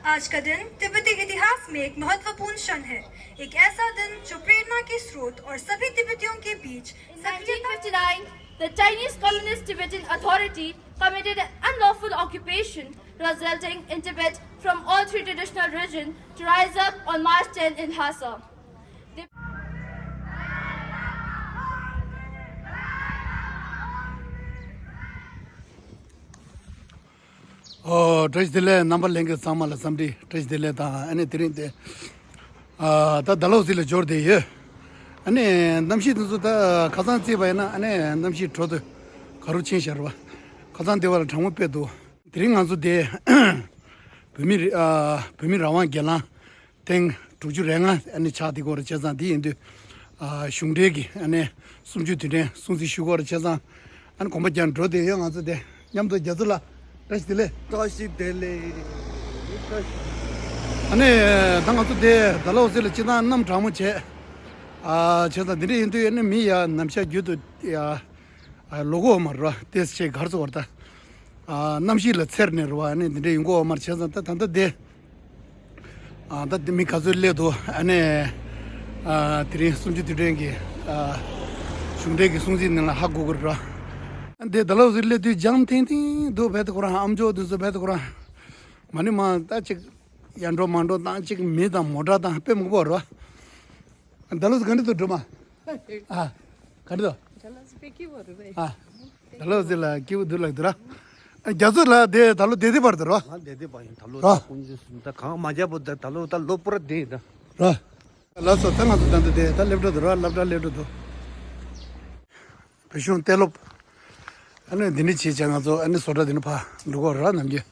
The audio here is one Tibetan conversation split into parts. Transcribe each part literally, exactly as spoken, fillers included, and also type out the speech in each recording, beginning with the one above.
आज का दिन तिब्बती इतिहास में एक महत्वपूर्ण क्षण है, एक ऐसा दिन जो प्रेरणा के स्रोत और सभी तिब्बतियों के बीच In nineteen fifty-nine, the Chinese Communist Tibetan Authority committed an unlawful occupation, resulting in Tibet from all three traditional regions to rise up on March ten in Lhasa. ཨོ། བཀྲ་ཤིས་བདེ་ལེགས། རྣམ་པ་ལྷན་རྒྱས་ཚང་མ་ལ་འཚམས་འདྲི་བཀྲ་ཤིས་བདེ་ལེགས་དང་། ཨ་ནི་དེ་རིང་དེ་ཨ་ད་ཌལ་ཧོ་སི་ལ་འབྱོར་བསྡད་ཡོད། ཨ་ནི་གནམ་གཤིས་དེ་ཚོ་ད་ཁ་སང་བརྩིས་པ་ཡིན་ན། ཨ་ནི་གནམ་གཤིས་དྲོ་དུས་ག་རུ་ཕྱིན་ཤག་རེད་པ། ཁ་སང་དེ་བར་གྲང་མོ་དཔེ་འདུག་དེ་རིང་ང་ཚོ་དེ་བོད་མི་རི་ཨ་བོད་མི་རང་དབང་སྒེར་ལངས་ཐེངས་དྲུག་ཅུ་རེ་ལྔ་ཨ་ནི་ཆགས་བསྡད་ཀྱི་ཡོད་རེད། བྱས་ཙང་དེ་ཡིན་དུས་ཨ་གཞུང་འབྲེལ་གྱི་ཨ་ནི་གསུམ་བཅུའི་དུས་དྲན་སྲུང་བརྩི་ཞུ་གི་ཡོད་རེད། བྱས་ཙང་ཨ་ནི་གོམ་པ་རྒྱག་འགྲོ་བསྡད་ཡོད། ང་ཚོ་དེ་མཉམ་དུ། རྒྱ་མཚོ་ལགས་བཀྲ་ཤིས་བདེ་ལེགས། བཀྲ་ཤིས་བདེ་ལེགས། ཨ་ནི་ད་ང་ཚོ་དེ་ཌལ་ཧོ་སི་ལ་སྤྱིར་བཏང་གནམ་གྲང་མོ་བྱས། ཨ་བྱས་ཙང་འདི་འདྲ་ཡིན་དུས་ཨ་ནི་མི་ཡ་ནམ་ཞག་རྒྱུན་དུ་ཡ་ཨ་ལོག་གི་ཡོད་མ་རེད་པ། ཏོག་ཙམ་ག་རེ་ཟེར་དགོས་རེད་ད། ཨ་གནམ་གཤིས་ལ་འཚེར་ནས་རེད་པ། ཨ་ནི་འདི་འདྲ་ཡོང་གི་ཡོད་མ་རེད། བྱས་ཙང་ད་ད་ལྟ་དེ། ཨ་ད་དེ་མི་ག་ཚོད་སླེབས་འདུག་ཨ་ནི་ཨ་དེ་རིང་གསུམ་བཅུའི་དུས་དྲན་གྱི་ཨ་གཞུང་འབྲེལ་གྱི་སྲུང་བརྩིའི་ནང་ལ་ཧ་གོ་གི་རེད་པ། ཨ་འདི་ཌལ་ཧོ་སི་སླེབས་དུས་འཇམ་ཐིང་ཐིང་འདུག་བས་དེ་ཁོ་རང་ཨ་མཆོག་དེ་ཚོ་བས་དེ་ཁོ་རང་མ་ཎི་མ་ད་ཅིག་ཡར་འགྲོ་མར་འགྲོ་དང་། ཅིག་མི་དང་མོ་ཊ་དང་དཔེ་མང་པོ་རེད་པ། ཌལ་ཧོ་སི་ག་འདྲ་འདུག་སྒྲོལ་མ། ཨ་ག་འདྲ་འདུག་ཌལ་ཧོ་སི་དཔེ་སྐྱིད་པོ་རེད་པས། ཨ་ཌལ་ཧོ་སི་ལ་སྐྱིད་པོ་འདུག་ལབ་འདུག་ར། རྒྱ་མཚོ་ལགས་དེ་ད་ལོ་བདེ་བདེ་བར་དུ་ར། ང་བདེ་བདེ་བར་ཡིན། ད་ལོ་ར། ད་དཀོན་མཆོག་གསུམ་ད་གང་མ་རྒྱབ་པོ་ད་ད་ལོ་ད་ལོ་པུ་ར་བདེ་ཡིན་ད། ར། ལགས་སོ། ད་ང་ཚོ་ད་ལྟ་དེ་ད་སླེབས་འགྲོ་འདུག་ར། སློབ་གྲྭ་སླེབས་འགྲོ་འདུག་བོད་གཞུང་གཏན་སློབ། ཨ་ནི་འདི་འདྲ་བྱས་བྱས་ང་ཚོ་ཨ་ནི་བཟོ་གྲྭ་འདི་ནས་ཕར་འགྲོ་གི་ཡོད་ར། ནམ་རྒྱུན།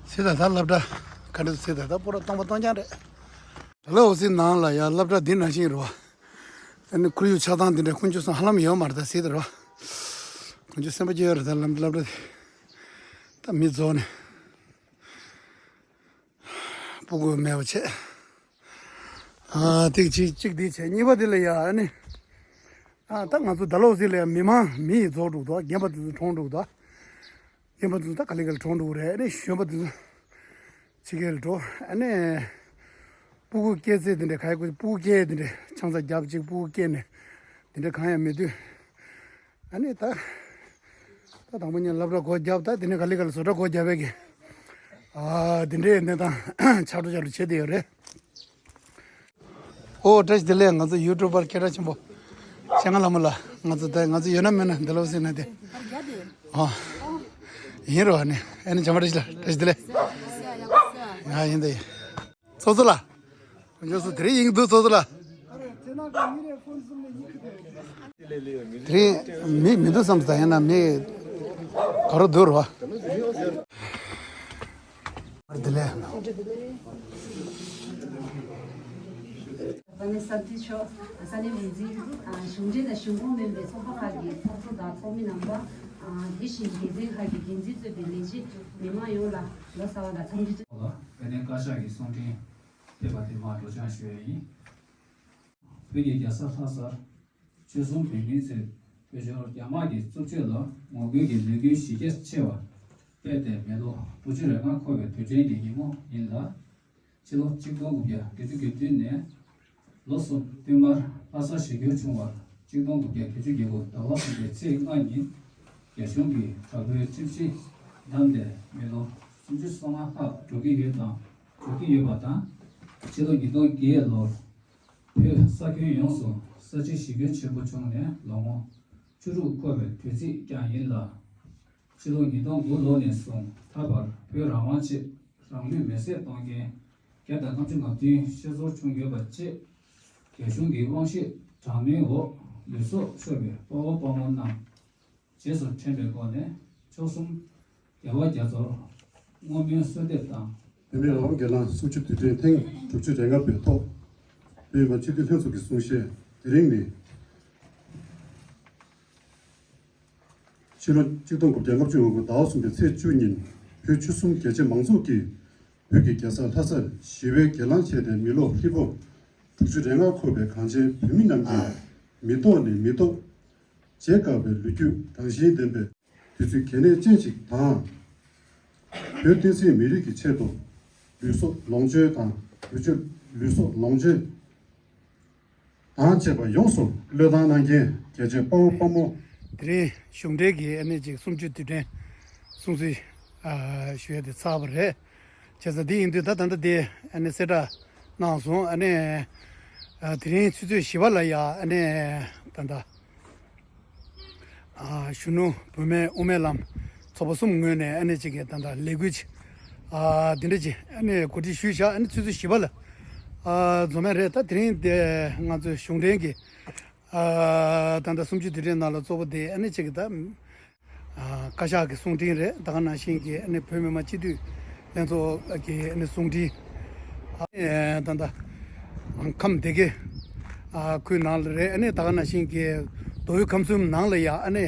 སྲིད་ད་ད་སློབ་གྲྭ་ག་འདྲ། སྲིད་ད་ད་པུ་ར་སྟོང་པ་སྟོང་རྐྱང་རེད། ཌལ་ཧོ་སི་ནང་ལ་ཡ་སློབ་གྲྭ་འདི་ནང་བཞིན་རེད་པ། ཨ་ནི་ཁོར་ཡུག་ཆགས་སྟངས་འདི་འདྲ་དཀོན་མཆོག་གསུམ་ཧ་ལམ་ཡོད་མ་རེད། ད་སྲིད་ད་རེད་པ། དཀོན་མཆོག་སེམས་པ་སྐྱིད་ཡོད་རེད། ད་སློབ་སློབ་གྲྭ་དེ་ད་མི་རྫོགས་ནས། སྤུ་གུ་མེད་པ་བྱས། ཨ་ཏིག་གཅིག་གཅིག་འདི་བྱས། གཉིས་པ་འདི་ལ་ཡ་ཨ་ནི། ཨ་ད་ང་ཚོ་ཌལ་ཧོ་སི་ལ་ཡ་མི་མང་མི་ཡིས་རྫོགས་འགྲོ་གི་འདུག་རྒན་པ་དེ་ཚོ་གྲོངས་འགྲོ་གི་འདུག་རྒན་པ་དེ་ཚོ་ད་ག་ལེ་ག་ལེ་གྲོངས་འགྲོ་གི་རེད། ཨ་ནི་གཞོན་པ་དེ་ཚོ་ཕྱི་རྒྱལ་ལ་འགྲོ། ཨ་ནི་སྤུ་གུ་སྐྱེ་ཚེ་དེ་འདྲ་ག་ཡ་ཁོ་སྤུ་གུ་སྐྱེ་དེ་འདྲ་ཆང་ས་རྒྱབ་ཅིག་སྤུ་གུ་སྐྱེ་ནས་དེ་འདྲ་གང་ཡང་མེད་དུས། ཨ་ནི་ད། ད་དང་པོ་ཉིད་སློབ་གྲྭ་སྒོ་བརྒྱབ། ད་དེ་ནས་ག་ལེ་ག་ལེ་བཟོ་གྲྭ་སྒོ་བརྒྱབ་པའི་གི། ཨ་དེ་འདྲའི་གནས་སྟངས་ཆགས་འགྲོ་ཆགས་འགྲོ་བྱེད་བསྡད་ཡོད་རེད། ཨོ་བཀྲ་ཤིས་བདེ་ལེགས། ང་ཚོ་ཡུ་ཊུབ་པར་སྐད་གྲགས་ཆེན་པོ་ཤེས་ངག་ལྷ་མོ་ལགས། ང་ཚོ་ད་ང་ཚོ་ཡོད་ན་མེད་ན་འདི་ལོ་ཟེར་ན་དེ། ཨ་ཡིན་རོགས། ཨ་ནི་ཨ་ནི་བྱམས་པ་བཀྲ་ཤིས་ལགས། བཀྲ་ཤིས་བདེ་ལེགས། ཡ་ཡིན་ད་ཡིན། ཚོགས་གཙོ་ལགས། ཁོང་ཚོ་དེ་རིང་ཡིན་འདུག་ཚོགས་གཙོ་ལགས། དེ་རིང་མི་མི་འདུག་བསམ་ས། ཡིན་ན་མི་ག་རུ་འདུག་རོ། དེ་ལས། ས་གནས་གསར་འཛུགས་ཚོགས། ས་གནས་མི་འཛིན། གཞུང་འབྲེལ་དང་གཞུང་ཁོངས་མིན་པའི་ཚོགས་པ་ཁག་གི་ཚོགས་གཙོ་དང་ཚོགས་མི་རྣམ་པ། དེ་བཞིན་སྡེ་ཚན་ཁག་གི་འགན་འཛིན་གཙོས་པའི་ལས་བྱེད་མི་མང་ཡོངས་ལ་ལོ་གསར་པ་དང་འཚམས་འདྲི། ལ་དཔལ་ལྡན་བཀའ་ཤག་གི་གསུང་འཕྲིན་ཕེབས་པ་དེ་མར་སྒྲོག་སྦྱང་ཞུ་ཡ་ཡིན། བོད་ཀྱི་རྒྱལ་ས་ལྷ་སར་ཆོལ་གསུམ་བོད་མིའི་ཚོས་བོད་ལྗོངས་རྒྱ་དམག་གི་རྩུབ་སྤྱོད་ལ་ངོ་རྒོལ་གྱི་ལས་འགུལ་གཞི་རྒྱ་ཆེ་བ་སྤེལ་ཏེ་མི་ལོ་དྲུག་ཅུ་རེ་ལྔ་འཁོར་བའི་དུས་དྲན་གྱི་ཉིན་མོ་ཡིན་ལ། ཕྱི་ལོ་ཆིག་སྟོང་དགུ་བརྒྱ་བདུན་ཅུ་གྱ་བདུན་ནས་ལོ་གསུམ་བསྟུད་མར་ལྷ་སར་གཞིས་བསྒྱུར་བྱུང་བར། ཆིག་སྟོང་དགུ་བརྒྱ་བདུན་ཅུ་གྱ་དགུ་ཟླ་བ་གསུམ་པའི་ཚེས་ལྔ་ཉིན་རྒྱ་གཞུང་གིས་དྲག་པོའི་ཁྲིམས་གཞི་བསྣམས་ཏེ་མི་ལོ་སུམ་ཅུ་སོ་ལྔ་ལྷག་འགྲོ་གི་ཡོད་དང་འགྲོ་གི་ཡོད་པ་དང་། ཕྱི་ལོ་ཉིས་སྟོང་བརྒྱད་ལོར་བོད་ས་ཁྱོན་ཡོངས་སུ་ས་བྱི་ཞི་རྒོལ་ཆེན་པོ་བྱུང་ནས་ལོ་ངོ་བཅུ་དྲུག་འཁོར་བའི་དུས་ཚིགས་ཀྱང་ཡིན་ལ། ཕྱི་ལོ་ཉིས་སྟོང་དགུ་ལོ་ནས་བཟུང་ད་བར་བོད་རང་དབང་ཆེད་རང་ལུས་མེར་སྲེག་གཏོང་མཁན་བརྒྱ་དང་ལྔ་བཅུ་ང་བདུན་ཤེས་ཚོར་བྱུང་ཡོད་པ་བཅས། རྒྱ་གཞུང་གི་དབང་ཤེད་དྲག་གནོན་འོག་ལུས་སྲོག་ཤོར་བའི་དཔའ་བོ་དཔའ་མོ་རྣམས་རྗེས་སུ་དྲན་པའི་སྒོ་ནས་མཆོག་གསུམ་རྒྱལ་བ་རྒྱ་མཚོར་བསྔོ་སྨོན་གསོལ་འདེབས་དང་། བོད་མིའི་རང་དབང་སྒེར་ལངས་གསུམ་བཅུའི་དུས་དྲན་ཐེངས་དྲུག་ཅུ་རེ་ལྔ་པའི་ཐོག་བོད་མི་མང་སྤྱི་འཐུས་ལྷན་ཚོགས་ཀྱི་གསུང་བཤད། དེ་རིང་ནི་ཕྱི་ལོ་ཆིག་སྟོང་དགུ་བརྒྱ་ལྔ་བཅུ་ང་དགུ་ཟླ་བ་གསུམ་པའི་ཚེས་བཅུ་ཉིན་བོད་ཆོལ་གསུམ་རྒྱལ་གཅེས་མང་ཚོགས་ཀྱིས་བོད་ཀྱི་རྒྱལ་ས་ལྷ་སར་ཞི་བའི་སྒེར་ལངས་བྱས་ཏེ་མི་ལོ་ཧྲིལ་པོ་དྲུག་ཅུ་རེ་ལྔ་འཁོར་བའི་གངས་ཅན་བོད་མི་རྣམས་ཀྱི་མི་ཐོག་ནས་མི་ཐོག་བརྗེད་དཀའ་བའི་ལོ་རྒྱུས་དང་ཞེན་ལྡན་པའི་དུས་ཚོད་གལ་གནད་ཅན་ཞིག་དང་། བོད་བསྟན་སྲིད་མི་རིགས་ཀྱི་ཆེད་དུ་ལུས་སྲོག་ལོངས་སྤྱོད་དང་ལུས་སྤྱོད་ལུས་སྲོག་ལོངས་སྤྱོད་དང་བཅས་པ་ཡོངས་སུ་བློས་བཏང་གནང་མཁན་རྒྱལ་གཅེས་དཔའ་བོ་དཔའ་མོ། དེ་རིང་གཞུང་འབྲེལ་གྱི་ཨ་ནི་ཅིག་གསུམ་བཅུའི་དུས་དྲན་སྲུང་བརྩི་ཨ་ཞུ་ཡ་དེ་ཚར་བ་རེད། བྱས་ཙང་འདི་ཡིན་དུས་ད་ད་ལྟ་དེ་ཨ་ནི་གསལ་བསྒྲགས་གནང་སོང་། ཨ་ནི་ཨ་དེ་རིང་ཆུ་ཚོད་བཞི་པ་ལ་ཡ་ཨ་ནི་ད་ལྟ་ཨ་གཞོན་ནུ་བུད་མེད་དབུ་མའི་ལམ་ཚོགས་པ་གསུམ་ངོས་ནས་ཨ་ནི་ཅིག་གི་ད་ལྟ་ལས་འགུལ་ཅིག་ཨ་འདི་འདྲ་ཅིག་ཨ་ནི་གོ་སྒྲིག་ཞུས་བཞག་ཨ་ནི་ཆུ་ཚོད་བཞི་པ་ལ་ཨ་འཛོམས་ཡ་རེད། ད་དེ་རིང་དེ་ང་ཚོའི་གཞུང་འབྲེལ་གྱི་ཨ་ད་ལྟ་གསུམ་བཅུའི་དུས་དྲན་ནང་ལ་གཙོ་བོ་དེ་ཨ་ནི་ཅིག་གི་ད་ཨ་བཀའ་ཤག་གི་གསུང་འཕྲིན་རེད། ད་ག་ནང་བཞིན་གྱི་ཨ་ནི་བོད་མི་མང་སྤྱི་འཐུས་ལྷན་ཚོགས་ཀྱི་ཨ་ནི་གསུང་འཕྲིན་ཨ་ད་ལྟ་ཁམས་སྡེ་དགེ་ཨ་ཁུལ་ནང་ལ་རེད། ཨ་ནི་ད་ག་ནང་བཞིན་གྱི་མདོ་དབུས་ཁམས་གསུམ་ནང་ལ་ཡ་ཨ་ནི་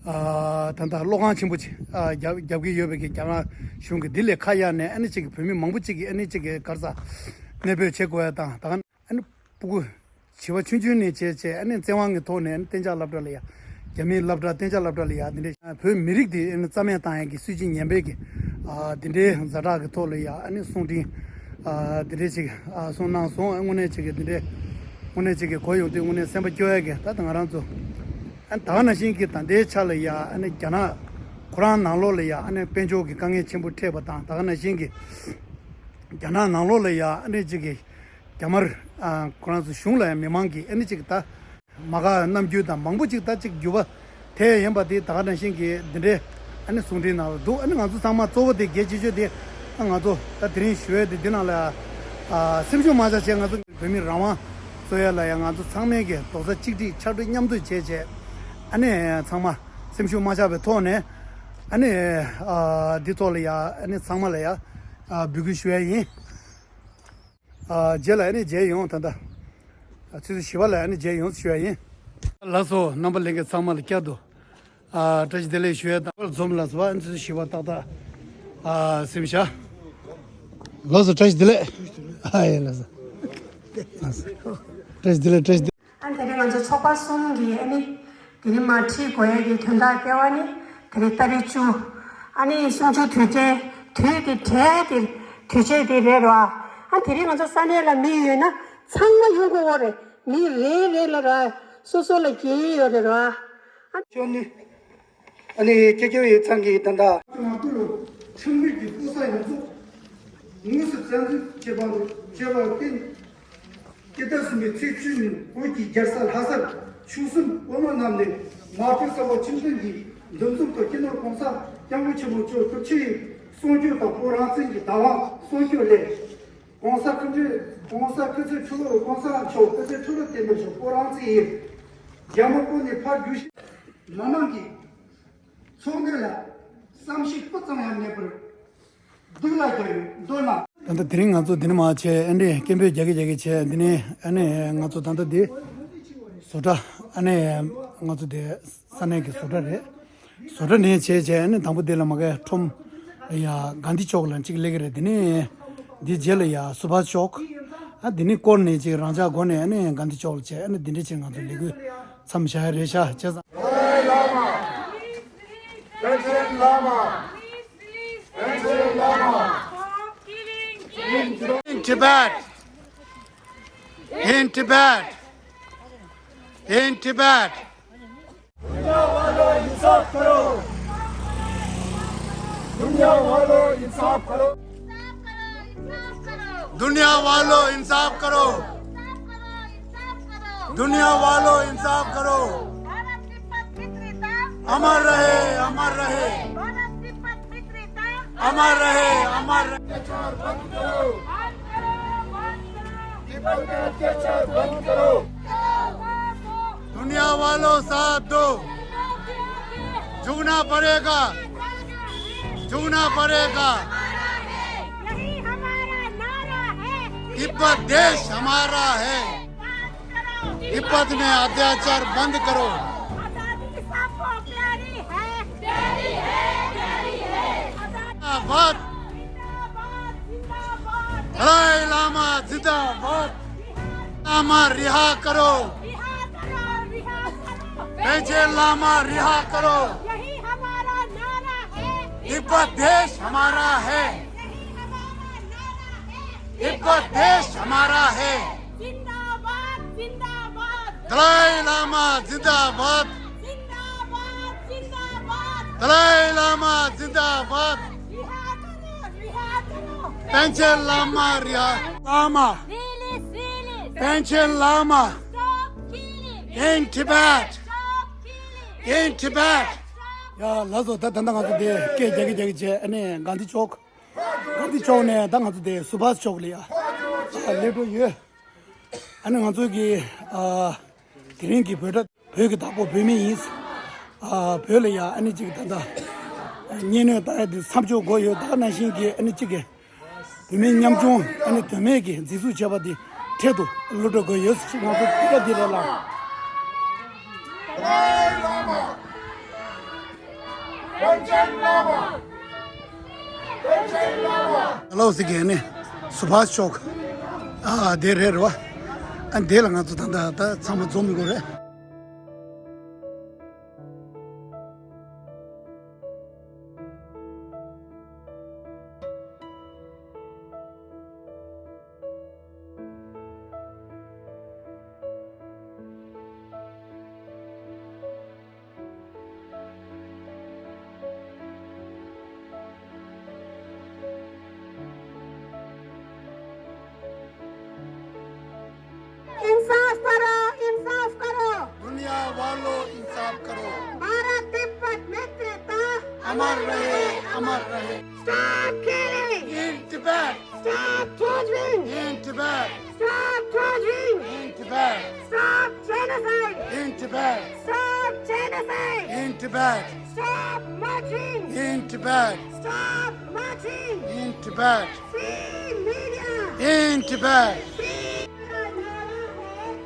ཨ་ད་ལྟ་གློག་ཁང་ཆེན་པོ་ཅིག་ཨ་རྒྱབ་རྒྱབ་ཀྱི་ཡོད་པའི་གི་རྒྱ་ནག་གཞུང་གི་འདི་ལས་ཁ་གཡར་ནས་ཨ་ནི་ཅིག་གི་བོད་མི་མང་པོ་ཅིག་གིས་ཨ་ནི་ཅིག་གི་ག་རེ་ཟ་གནས་སྤོས་བྱེད་དགོས་ཡ་དང་ད་ག་ཨ་ནི་སྤུ་གུ་བྱིས་པ་ཆུང་ཆུང་ནས་བྱས་བྱས་ཨ་ནི་བཙན་དབང་གི་ཐོག་ནས་ཨ་ནི་གཏན་འཇགས་སློབ་གྲྭ་ལ་ཡ། རྒྱ་མིའི་སློབ་གྲྭ་གཏན་འཇགས་སློབ་གྲྭ་ལ་ཡ་འདི་འདྲའི་བོད་མི་རིགས་འདི་ཨ་ནི་རྩ་མེད་བཏང་ཡ་གི་སྲིད་བྱུས་ངན་པའི་གི་ཨ་འདི་འདྲའི་ཛ་དྲག་གི་ཐོག་ལ་ཡ་ཨ་ནི་གསུང་འཕྲིན་ཨ་འདི་འདྲའི་ཅིག་ཨ་གསུང་གནང་སོང་། ཨ་དངོས་གནས་ཅིག་གི་འདི་འདྲའི་དངོས་གནས་ཅིག་གི་གོ་ཡོང་དུས་དངོས་གནས་སེམས་པ་སྐྱོ་ཡ་གི་ད་ད་ང་རང་ཚོ་ཨ་ནི་ད་ག་ནང་བཞིན་གྱི་ད་ལྟའི་ཆ་ལ་ཡ་ཨ་ནི་རྒྱ་ནག་ཁོ་རང་ནང་ལོགས་ལ་ཡ་ཨ་ནི་དཔལ་འབྱོར་གྱི་དཀའ་ངལ་ཆེན་པོ་འཕྲད་པ་དང་ད་ག་ནང་བཞིན་གྱི་རྒྱ་ནག་ནང་ལོགས་ལ་ཡ་ཨ་ནི་ཅིག་གི་རྒྱ་དམར་ཨ་ཁོ་རང་ཚོ་གཞུང་ལ་ཡང་མི་མང་གིས་ཨ་ནི་ཅིག་ད་མ་དགའ་རྣམ་འགྱུར་དང་མང་པོ་ཅིག་ད་ཅིག་འགྱུར་བ་ཐེབས་ཡིན་པ་དེ་ད་ག་ནང་བཞིན་གྱི་འདི་འདྲའི་ཨ་ནི་གསུང་འཕྲིན་ནང་ལ་འདུག་ཨ་ནི་ང་ཚོ་ཚང་མ་གཙོ་བོ་དེ་གལ་ཆེ་ཤོས་དེ་ཨ་ང་ཚོ་ད་དེ་རིང་ཞུ་ཡས་དེ་འདི་ནང་ལ་ཨ་སེམས་ཤུགས་མ་ཆག་བྱས་ང་ཚོ་བོད་མི་རང་དབང་རྩོད་ཡ་ལ་ཡང་ང་ཚོ་ཚང་མས་ཀྱི་རྡོག་རྩ་གཅིག་སྒྲིལ་ཕྱར་གྲུ་མཉམ་འདུས་བྱས་བྱས་ཨ་ནི་ཚང་མ་སེམས་ཤུགས་མ་ཆག་པའི་ཐོག་ནས་ཨ་ནི་ཨ་འདི་ཐོག་ལ་ཡ་ཨ་ནི་ཚང་མ་ལ་ཡ་ཨ་འབོད་སྐུལ་ཞུ་ཡ་ཡིན། ཨ་རྗེས་ལ་ཨ་ནི་མཇལ་ཡོང་ད་ལྟ། ཨ་ཆུ་ཚོད་བཞི་པ་ལ་ཨ་ནི་མཇལ་ཡོང་ཞུ་ཡ་ཡིན། ལགས་སོ་རྣམ་པ་ལྷན་རྒྱས་ཚང་མ་ལ་བསྐྱར་དུ་ཨ་བཀྲ་ཤིས་བདེ་ལེགས་ཞུ་ཡ་དང་འཛོམས་ལ་སོ་ཨ་ནི་ཆུ་ཚོད་བཞི་པ་ཏག་ཏག་ཨ་སེམས་ཤ། ལགས་སོ་བཀྲ་ཤིས་བདེ་ལེགས། ཨ་ཡེ་ལགས་སོ། ལགས་སོ། བཀྲ་ཤིས་བདེ་ལེགས་བཀྲ་ཤིས་བདེ་ལེགས། ཨ་དེ་རིང་ང་ཚོ་ཚོགས་པ་གསུམ་གྱིས་ཨ་ནི་དེ་རིང་མར་ཁྲིད་དགོས་ཡས་ཀྱི་དོན་དག་ལྟེ་བ་ནི་དེ་རིང་ཏ་རིག་བཅུ་ཨ་ནི་གསུམ་བཅུ་དུས་ཆེན་དུས་ཀྱི་གྲས་དེ་དུས་ཆེན་དེ་རེད་ར། ཨ་དེ་རིང་ང་ཚོ་ས་གནས་ལ་མི་ཡོད་ན་ཚང་མ་ཡོང་དགོས་རེད། མི་རེ་རེ་ལ་ར་སོ་སོ་ལ་འགན་ཡོད་རེད་ར། ཨ་ཅོ་ནི། ཨ་ནི་ཀྱེ་ཀྱེ་ཡི་ཚང་གི་ད་ལྟ། ང་ཀུན་ལ་ཁྲིམས་ལུགས་ཀྱི་ཕུགས་ས་ཡོངས་རྫོགས་དངོས་སུ་བཙན་འཛུལ་བྱེད་པ་བྱས་པར་བརྟེན། སྤྱི་ཟླ་གསུམ་པའི་ཚེས་བཅུ་ཉིན་བོད་ཀྱི་རྒྱལ་ས་ལྷ་སར་ཆོལ་གསུམ་བོད་མི་རྣམས་ནས་དམར་པོའི་ས་ཕོ་ཁྲིམས་མཐུན་གྱི་འདུ་འཛོམས་ཐོག་སྤྱི་ནོར་༸གོང་ས་༸སྐྱབས་མགོན་ཆེན་པོ་མཆོག་སྐུ་ཕྱྭའི་གསུང་ཆོས་དང་བོད་རང་བཙན་གྱི་བདག་དབང་སྲུང་སྐྱོབ་སླད། ༸གོང་ས་སྐུ་ཕྲེང་༸གོང་ས་སྐུ་ཚེ་ཁྲི་ལོ་༸གོང་ས་མཆོག་སྐུ་ཚེ་ཁྲི་ལོ་བརྟན་པར་ཤོག་བོད་རང་བཙན་ཡིན། རྒྱ་མི་བོད་ནས་ཕར་རྒྱུགས་ཤིག་མི་མང་གིས་ཚོགས་འདུ་ལ་བསམ་ཤེས་སྤུ་ཙམ་ཡང་མེད་པར་སྡུག་ལ་རྒྱག་ཡོད་མདོར་ན། ད་ལྟ་དེ་རིང་ང་ཚོ་འདི་ནས་མར་བྱས་ཨ་ནི་སྐད་འབོད་རྒྱག་གི་རྒྱག་གི་བྱས་འདི་ནས་ཨ་ནི་ང་ཚོ་ད་ལྟ་འདི་བཟོ་གྲྭ་ཨ་ནི་ང་ཚོ་འདི་ས་གནས་ཀྱི་བཟོ་གྲྭ་རེད། བཟོ་གྲྭ་ནས་བྱས་བྱས་ཨ་ནི་དང་པོ་འདི་ལ་མ་གའི་ཁྲོམ་ལ་ཡ་གྷན་དྷི་ཅོག་ལ་གཅིག་སླེབས་ཀྱི་རེད། འདི་ནས་འདི་རྗེས་ལ་ཡ་སུ་བྷ་ཤ་ཅོག་ཨ་འདི་ནས་བསྐོར་ནས་གཅིག་རང་འཇགས་སྒོ་ནས་ཨ་ནི་གྷན་དྷི་ཅོག་ལ་བྱས་ཨ་ནི་འདི་འདྲ་བྱས་ང་ཚོ་ལས་འགུལ་མཚམས་བཞག་ཡ་རེད་ཤག་བྱས་ཙང་། Dalai Lama! Panchen Lama! Panchen Lama! In Tibet! In Tibet! In Tibet! दुनिया वालों, इंसाफ करो। दुनिया वालों, इंसाफ करो। दुनिया वालों, इंसाफ करो। दुनिया वालों, इंसाफ करो। अमर रहे, अमर रहे। अमर रहे, अमर रहे। अत्याचार बंद करो। तिब्बत में अत्याचार बंद करो। दुनिया वालों, साथ दो। झुकना पड़ेगा, झुकना पड़ेगा। यही हमारा नारा है। तिब्बत देश हमारा है। तिब्बत में अत्याचार बंद करो। आजादी सबको प्यारी है। प्यारी है, प्यारी है। आजादी जिंदाबाद। जिंदाबाद, जिंदाबाद। दलाई लामा जिंदाबाद। लामा रिहा करो। रिहा करो, रिहा करो। पंचेन लामा रिहा करो। यही हमारा नारा है। तिब्बत देश हमारा है। तिब्बत देश हमारा है। जिंदाबाद, जिंदाबाद। दलाई लामा जिंदाबाद। जिंदाबाद, जिंदाबाद। दलाई लामा जिंदाबाद। रिहा करो, रिहा करो। पेंचन लामा रिहा। लामा। Release, release. पेंचन Lama. Stop killing. In Tibet. Stop killing. In Tibet. ཡ་ལགས་སོ། ད་ད་ལྟ་ང་ཚོ་འདི་སྐད་རྒྱག་གི་རྒྱག་གི་བྱས། ཨ་ནི་གྷན་དྷི་ཅོག་གྷན་དྷི་ཅོག་ནས་ད་ང་ཚོ་འདི་སུ་བྷཱས་ཅོག་ལ་ཡ་ཨ་སླེབས་འགྲོ་ཡོད། ཨ་ནི་ང་ཚོ་གི་ཨ་དེ་རིང་གི་བོད་ད་བོད་ཀྱི་བདག་པོ་བོད་མི་ཡིན། ཨ་བོད་ལ་ཡ་ཨ་ནི་གཅིག་ད་ལྟ་བརྙས་བཅོས་ད་ཡ་འདི་མཚམས་འཇོག་དགོས་ཡོད། ད་ག་ནང་བཞིན་གྱི་ཨ་ནི་གཅིག་གི་བོད་མིའི་ཉམ་ཆུང་ཨ་ནི་དོན་མེད་ཀྱི་འཛིན་བཟུང་བྱས་པ་འདི་འཕྲལ་དུ་གློད་གྲོལ་དགོས་ཡོད་ཅེས་ང་ཚོ་དེ་ག་འདི་ལས་ལ། ལོ་སི་གེ་ནི་སུ་བྷཱས་ཅོག་ཨ་དེ་རེད་རེད་བ། ཨ་དེ་ལ་ང་ཚོ་ད་ལྟ་ད་ཚང་མ་འཛོམས་དགོས་རེད། इंसाफ करो, इंसाफ करो। दुनिया वालों, इंसाफ करो। भारत तिब्बत मित्रता अमर रहे, अमर रहे। Stop killing in Tibet. Stop torturing in Tibet. Stop torturing in Tibet. Stop genocide in Tibet. Stop genocide in Tibet. Stop murdering in Tibet. Stop murdering in Tibet. Free media in Tibet. Free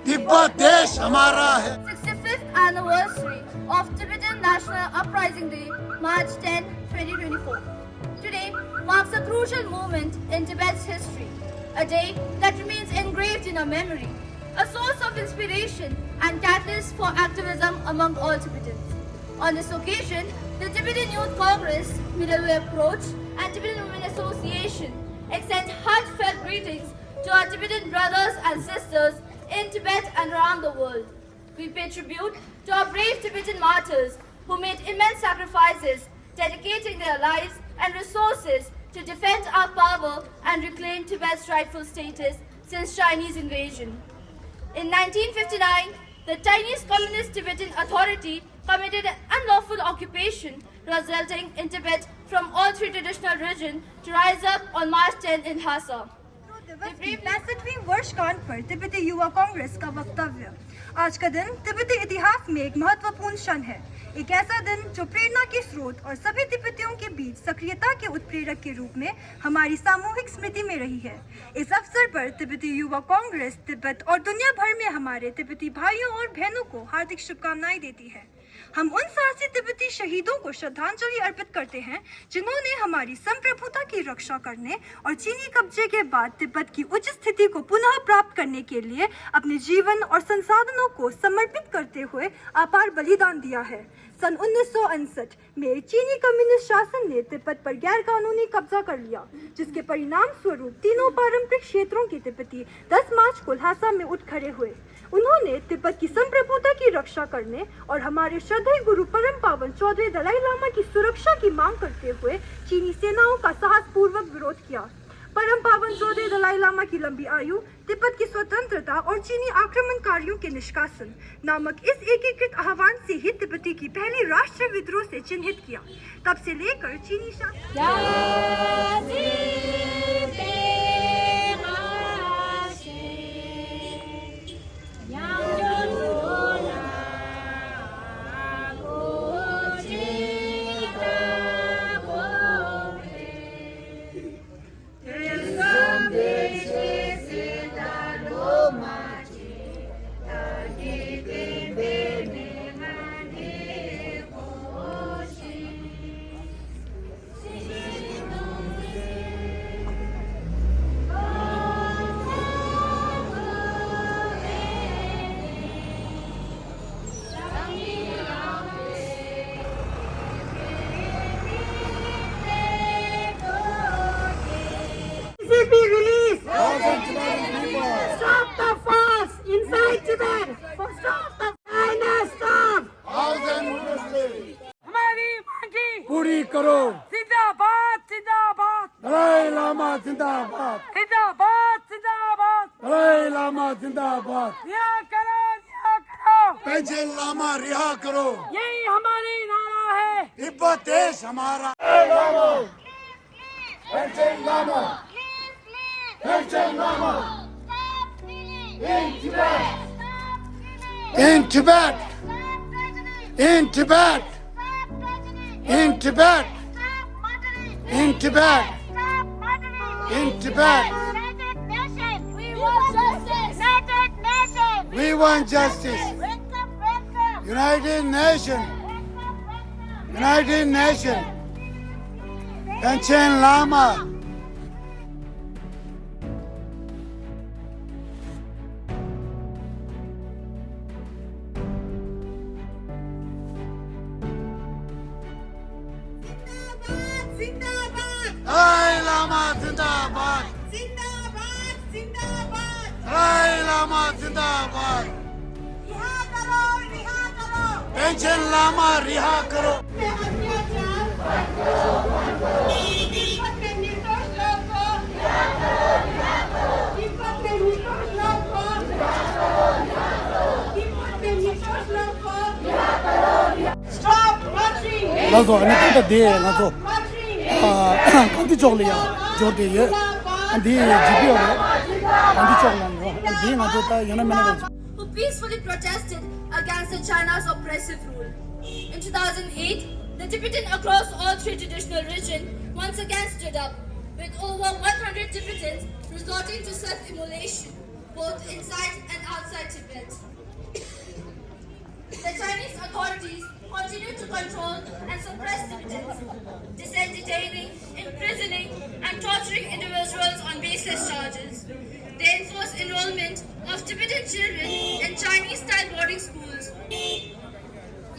Tibet देश हमारा है। Sixty-fifth anniversary of Tibetan National Uprising Day, March tenth, twenty twenty-four. Today marks a crucial moment in Tibet's history, a day that remains engraved in our memory, a source of inspiration and catalyst for activism among all Tibetans. On this occasion, the Tibetan Youth Congress, Middle Way Approach, and Tibetan Women Association extend heartfelt greetings to our Tibetan brothers and sisters in Tibet and around the world. We pay tribute to our brave Tibetan martyrs who made immense sacrifices, dedicating their lives and resources to defend our power and reclaim Tibet's rightful status since Chinese invasion. In nineteen fifty-nine, the Chinese Communist Tibetan Authority committed an unlawful occupation, resulting in Tibet from all three traditional regions to rise up on March tenth in Lhasa. दिवस की पैंसठवीं वर्षगांठ पर तिब्बती युवा कांग्रेस का वक्तव्य। आज का दिन तिब्बती इतिहास में एक महत्वपूर्ण क्षण है, एक ऐसा दिन जो प्रेरणा के स्रोत और सभी तिब्बतियों के बीच सक्रियता के उत्प्रेरक के रूप में हमारी सामूहिक स्मृति में रही है। इस अवसर पर तिब्बती युवा कांग्रेस तिब्बत और दुनिया भर में हमारे तिब्बती भाइयों और बहनों को हार्दिक शुभकामनाएं देती है। हम उन साहसी तिब्बती शहीदों को श्रद्धांजलि अर्पित करते हैं, जिन्होंने हमारी संप्रभुता की रक्षा करने और चीनी कब्जे के बाद तिब्बत की उच्च स्थिति को पुनः प्राप्त करने के लिए अपने जीवन और संसाधनों को समर्पित करते हुए अपार बलिदान दिया है। सन उन्नीस सौ उनसठ में चीनी कम्युनिस्ट शासन ने तिब्बत पर गैर कानूनी कब्जा कर लिया, जिसके परिणाम स्वरूप तीनों पारंपरिक क्षेत्रों के तिब्बती दस मार्च को ल्हासा में उठ खड़े हुए। उन्होंने तिब्बत की संप्रभुता की रक्षा करने और हमारे श्रद्धेय गुरु परम पावन चौदहवें दलाई लामा की सुरक्षा की मांग करते हुए चीनी सेनाओं का साहसपूर्वक विरोध किया। परम पावन चौदहवें दलाई लामा की लंबी आयु, तिब्बत की स्वतंत्रता और चीनी आक्रमणकारियों के निष्कासन नामक इस एकीकृत आह्वान से ही तिब्बती की पहली राष्ट्र विद्रोह से चिन्हित किया। तब से लेकर चीनी शासन दलाई लामा जिंदाबाद। जिंदाबाद, जिंदाबाद। दलाई लामा जिंदाबाद। रिहा करो, रिहा करो। पेंशन लामा रिहा करो। यही हमारी नारा है। तिब्बत देश हमारा। दलाई लामा। पेंशन लामा। पेंशन Lama. In Tibet. In Tibet. In Tibet. In Tibet. In Tibet. In Tibet. United Nations. We want justice. We want justice. Welcome, welcome. United Nations. Welcome, welcome. United Nations. Panchen Lama. जिंदाबाद, जिंदाबाद। दलाई लामा जिंदाबाद। जिंदाबाद, जिंदाबाद। दलाई लामा जिंदाबाद। रिहा करो, रिहा करो। पेंशन लामा रिहा करो। अत्याचार। तिब्बत के निर्दोष लोगों को। तिब्बत के निर्दोष लोगों को। तिब्बत के निर्दोष लोगों को। Stop murdering. ལགས་སོ། ཨ་ནི་ད་ལྟ་དེ་ང་ཚོ་ཨ་གྷན་དྷི་ཅོག་ལ་ཡང་འབྱོར་བསྡད་ཡོད། ཨ་འདི་ཇི་པི་ཨར་རེད། གྷན་དྷི་ཅོག་ལ་འགྲོ། ཨ་འདི་ང་ཚོ་ད་ཡོད་ན་མེད་ན་རེད། Who peacefully protested against the China's oppressive rule. In two thousand eight, the Tibetan across all three traditional regions once again stood up, with over one hundred Tibetans resorting to self-immolation, both inside and outside Tibet. The Chinese authorities continue to control and suppress Tibetans, detaining, imprisoning, and torturing individuals on baseless charges. They enforce enrollment of Tibetan children in Chinese-style boarding schools.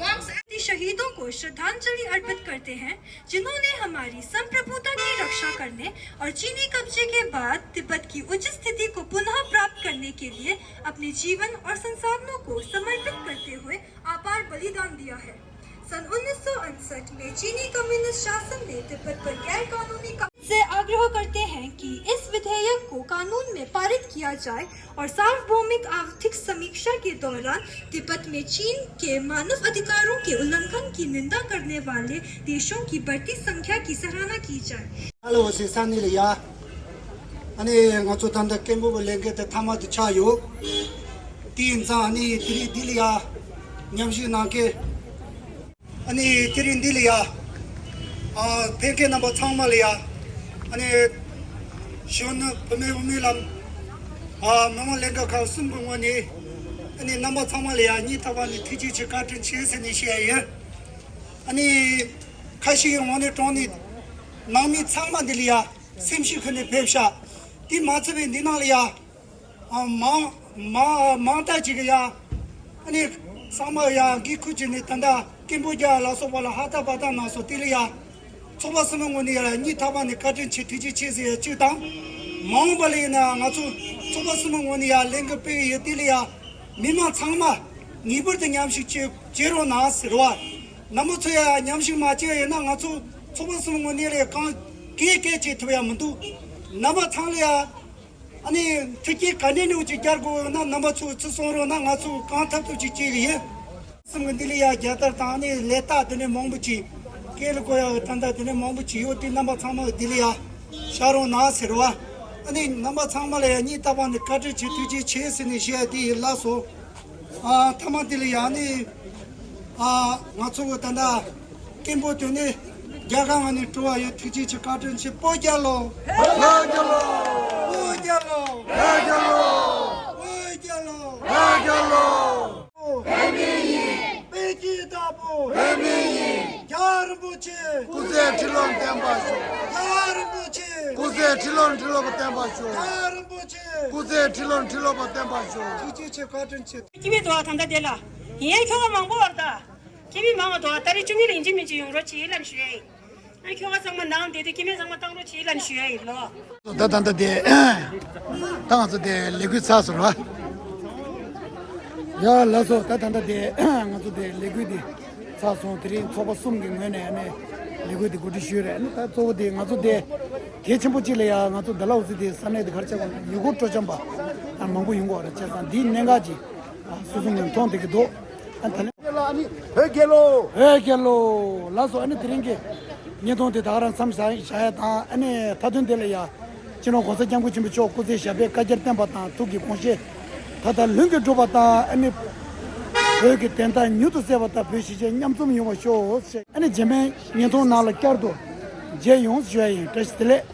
Monks and शहीदों को श्रद्धांजलि अर्पित करते हैं, जिन्होंने हमारी संप्रभुता की रक्षा करने और चीनी कब्जे के बाद तिब्बत की उचित स्थिति को पुनः प्राप्त करने के लिए अपने जीवन और संसाधनों को समर्पित करते हुए अपार बलिदान दिया है। सन उन्नीस सौ उनसठ में चीनी कम्युनिस्ट शासन ने तिब्बत पर गैर कानूनी कब्जे से आग्रह करते हैं कि इस विधेयक को कानून में पारित किया जाए और सार्वभौमिक आर्थिक समीक्षा के दौरान तिब्बत में चीन के मानव अधिकारों के उल्लंघन की निंदा करने वाले देशों की बढ़ती संख्या की सराहना की जाए। Hello, sis, Sunny ལ་ཡ། ཨ་ནི་ང་ཚོ་ད་ལྟ་སྐད་འབོད་ཀྱི་ལས་འགུལ་དེ་མཐའ་མ་དེ་ཆགས་ཡོད། དེ་ཡིན་ཙང་ཨ་ནི་དེ་རིང་འདི་ལ་ཡ་མཉམ་ཞུགས་གནང་མཁན། ཨ་ནི་དེ་རིང་འདི་ལ་ཡ། ཨ་ཕེབས་མཁན་རྣམ་པ་ཚང་མ་ལ་ཡ། ཨ་ནི་གཞོན་ནུ་བུད་མེད་དབུ་མའི་ལམ། ཨ་མི་མང་ལས་འགུལ་ཁག་གསུམ་གྱི་ངོས་ནས། ཨ་ནི་རྣམ་པ་ཚང་མ་ལ་ཡ་སྙིང་ཐག་པ་ནས་ཐུགས་རྗེ་ཆེ་བཀའ་དྲིན་ཆེ་ཟེར་ནས་བཤད་ཡ་ཡིན། ཨ་ནི་ཁ་ཤས་ཀྱི་ངོས་ནས་དྲང་ནས་ནང་མི་ཚང་མ་འདི་ལ་ཡ་སེམས་ཤུགས་ཁུར་ནས་ཕེབས་ཤག་དེ་མ་ཚད་པའི་འདི་ནང་ལ་ཡ། ཨ་མང་མང་མང་དག་ཅིག་གི་ཡ། ཨ་ནི་ཚང་མ་ཡ་གི་ཁུར་ཅིག་ནས་ད་ལྟ་སྐད་འབོད་རྒྱག་ལ་སོགས་པ་ལ་ཧ་ད་པ་ད་གནང་སོང་། དེ་ལ་ཡ་ཚོགས་པ་གསུམ་པོའི་ངོས་ནས་ཡ་སྙིང་ཐག་པ་ནས་བཀའ་དྲིན་ཆེ་ཐུགས་རྗེ་ཆེ་ཟེར་ཡ་གཅིག་དང་། མ་འོངས་པ་ལ་ཡིན་ན་ང་ཚོ་ཚོགས་པ་གསུམ་པོའི་ངོས་ནས་ཡ་ལས་འགུལ་སྤེལ་གི་ཡོད། དེ་ལ་ཡ་མི་མང་ཚང་མ་ངེས་པར་དུ་མཉམ་ཞུགས་བྱེད་བྱེད་རོགས་གནང་ཟེར་བ། རྣམ་པ་ཚོ་ཡ་མཉམ་ཞུགས་མ་བྱས་ཡིན་ན་ང་ཚོ་ཚོགས་པ་གསུམ་པོའི་ངོས་ནས་ལ་ཡ་གང་གས་གས་བྱེད་ཐུབ་ཡ་མི་འདུག་རྣམ་པ་ཚང་ལ་ཡ། ཨ་ནི་ཐུགས་རྗེ་ག་འདྲ་ནུས་ཅིག་རྒྱག་དགོས་ཡོད་ན་རྣམ་པ་ཚོས་ཚུར་གསུང་རོགས་གནང་། ང་ཚོས་གང་ཐུབ་ཐུབ་ཅིག་བྱེད་ཀྱི་ཡིན། གསུམ་གྱི་འདི་ལ་ཡ་རྒྱལ་དར་དང་ཨ་ནི་ལས་རྟགས་དེ་ནས་མང་པོ་ཅིག་སྐད་ལ་གོ་ཡག་གི་ད་ལྟ་དེ་ནས་མང་པོ་ཅིག་ཡོད། དེ་རྣམ་པ་ཚང་མ་འདི་ལ་ཡ་བཞག་རོགས་གནང་ཟེར་བ། ཨ་ནི་རྣམ་པ་ཚང་མ་ལ་ཡ་སྙིང་ཐག་པ་ནས་བཀའ་དྲིན་ཆེ་ཐུགས་རྗེ་ཆེ་ཟེར་ནས་བཤད་ཡ་དེ་ཡིན། ལགས་སོ། ཨ་མཐའ་མ་དེ་ལ་ཡ་ནི། ཨ་ང་ཚོ་གི་ད་ལྟ་སྐད་འབོད་དེ་ནི་རྒྱལ་ཁབ་ནང་ནས་འགྲོ་བ་ཡོད། ཐུགས་རྗེ་ཆེ་བཀའ་དྲིན་ཆེ། བོད་རྒྱལ་ལོ། བོད་རྒྱལ་ལོ། བོད་རྒྱལ་ལོ། བོད་རྒྱལ་ལོ། བོད་རྒྱལ་ལོ། བོད་རྒྱལ་ལོ། བོད་མི་ཡིན། བོད་ཀྱི་བདག་པོ། བོད་མི་ཡིན། རྒྱལ་བ་རིན་པོ་ཆེ། སྐུ་ཚེ་ཁྲི་ལོར་བརྟན་པར་ཤོག་རྒྱལ་བ་རིན་པོ་ཆེ། སྐུ་ཚེ་ཁྲི་ལོར་ཁྲི་ལོ་བར་བརྟན་པར་ཤོག་རྒྱལ་བ་རིན་པོ་ཆེ། སྐུ་ཚེ་ཁྲི་ལོར་ཁྲི་ལོ་བར་བརྟན་པར་ཤོག་ཐུགས་རྗེ་ཆེ། བཀའ་དྲིན་ཆེ། ཁྱི་མི་དོ་ད་ལྟ་དེ་ལ། ཡིན་ཁྱོ་ག་མང་པོ་བར་ད། ཁྱི་མི་མང་བ་དོ་ད་རེས་བཅུ་གཉིས་ལ་ཡིན་གཅིག་མིན་གཅིག་ཡོང་རོགས་བྱེད་ལབ་ཞུ་ཡ་ཡིན། ཨ་ཁྱོ་ག་ཚང་མ་ནང་བསྡད་དེ་ཁྱི་མི་ཚང་མ་བཏང་རོགས་བྱེད་ལབ་ཞུ་ཡ་ཡིན་ལོ། ད་ད་ད་དེ། ད་ང་ཚོ་དེ་ལས་འགུལ་ཚར་སོང་ར། ཡ་ལགས་སོ། ད་ད་ད་དེ་ང་ཚོ་དེ་ལས་འགུལ་དེ་ཚར་སོང་། དེ་རིང་ཚོགས་པ་གསུམ་གྱི་ངོས་ནས་ཨ་ནི་ལས་འགུལ་དེ་གོ་སྒྲིག་ཞུས་རེད། ཨ་ནི་ད་གཙོ་བོ་དེ་ང་ཚོ་དེ། གལ་ཆེན་པོ་གཅིག་ལ་ཡ་ང་ཚོ་ཌལ་ཧོ་སི་དེ་ས་གནས་དེ་ག་རེ་ཆགས་པ་ཡུལ་སྐོར་སྤྲོ་འཆམ་པ་མང་པོ་ཡོང་གི་ཡོད་རེད། བྱས་ཙང་འདིའི་གནད་འགག་ཅིག་སོ་སོ་ངོས་མཐོང་བསྡད་ཀྱི་འདུག་ཨ་ད་ལན། དགེ་ལགས་ཨ་ནི་བོད་རྒྱལ་ལོ། བོད་རྒྱལ་ལོ། ལགས་སོ། ཨ་ནི་དེ་རིང་གི་བརྙན་ཐུང་དེ་ད་ག་རང་མཚམས་བཞག་བཞག་ཡ་དང་ཨ་ནི་མཐའ་དོན་དེ་ལ་ཡ། སྤྱི་ནོར་༸གོང་ས་༸སྐྱབས་མགོན་ཆེན་པོ་མཆོག་སྐུ་ཚེ་ཞབས་པད་བསྐལ་བརྒྱར་བརྟན་པ་དང་ཐུགས་ཀྱི་དགོངས་བཞེད་མཐའ་དག་ལྷུན་གྱིས་འགྲུབ་པ་དང་ཨ་ནི་བོད་ཀྱི་བདེན་མཐའ་མྱུར་དུ་གསལ་བ་དང་བོད་གཞིས་བྱེས་མཉམ་འཛོམས་ཡོང་བ་ཤོག་ཟེར། ཨ་ནི་རྗེས་མའི་བརྙན་ཐུང་ནང་ལ་བསྐྱར་དུ་མཇལ་ཡོང་ཞུ་ཡ་ཡིན། བཀྲ་ཤིས་བདེ་ལེགས།